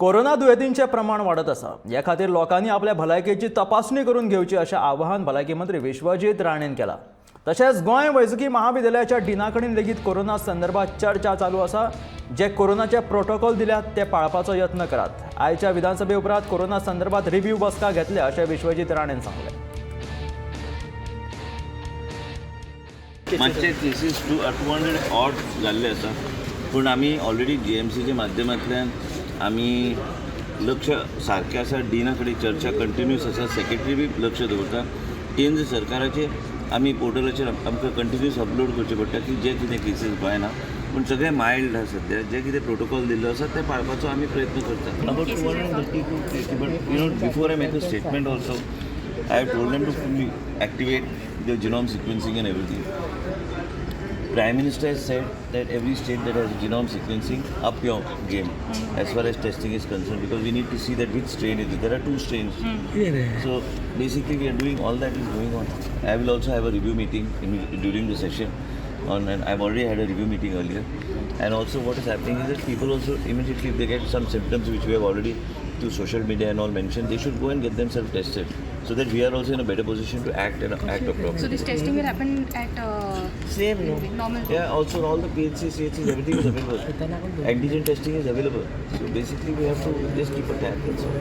Corona दुयेंतींचें प्रमाण वाडत आसा. हे खातीर लोकांनी आपल्या भलायकेची तपासणी करून घेवची अशें आवाहन भलायकी मंत्री विश्वजीत राणेन केलां. तशेंच गोंय वैजकी महाविद्यालयाच्या डिना कडेन लेगीत कोरोना संदर्भात चर्चा चालू आसा. जे कोरोनाचे प्रोटोकॉल दिल्यात ते पाळपाचो यत्न करात. आयच्या विधानसभे उपरांत कोरोना संदर्भात रिव्ह्यू बसका घेतले अशें विश्वजीत राणेन सांगलें. मातशे cases 200 odd जाल्ले आसा, पूण आमी ऑलरेडी जीएमसीच्या माध्यमांतल्यान आमी लक्ष सारकें आसा. डिना कडेन चर्चा कंटिन्युअस आसा. सेक्रेटरी बी लक्ष दवरता. केंद्र सरकाराचेर आमी पोर्टलाचेर आमकां कंटिन्युअस अपलोड करचें पडटा की जे कितें केसीस गोंयान आहा, पूण सगळे मायल्ड आहा सद्या. जे कितें प्रोटोकॉल दिल्लो आसा ते पाळपाचो आमी प्रयत्न करता. About 232 cases, but before I make a statement also, I have told them to fully activate the genome sequencing and everything. Prime Minister has said that every state that has genome sequencing, up your game as far as testing is concerned, because we need to see that which strain it is. There are two strains. So basically, we are doing all that is going on. I will also have a review meeting during the session on, and I've already had a review meeting earlier. And also, what is happening is that people also immediately, if they get some symptoms which we have already through social media and all mentioned, they should go and get themselves tested so that we are also in a better position to act and act appropriately. So this testing will happen at Same, no? Normal. Yeah, also all the PHC, CHCs, everything is available. Antigen testing is available. So basically, we have to just keep a tab. That's all.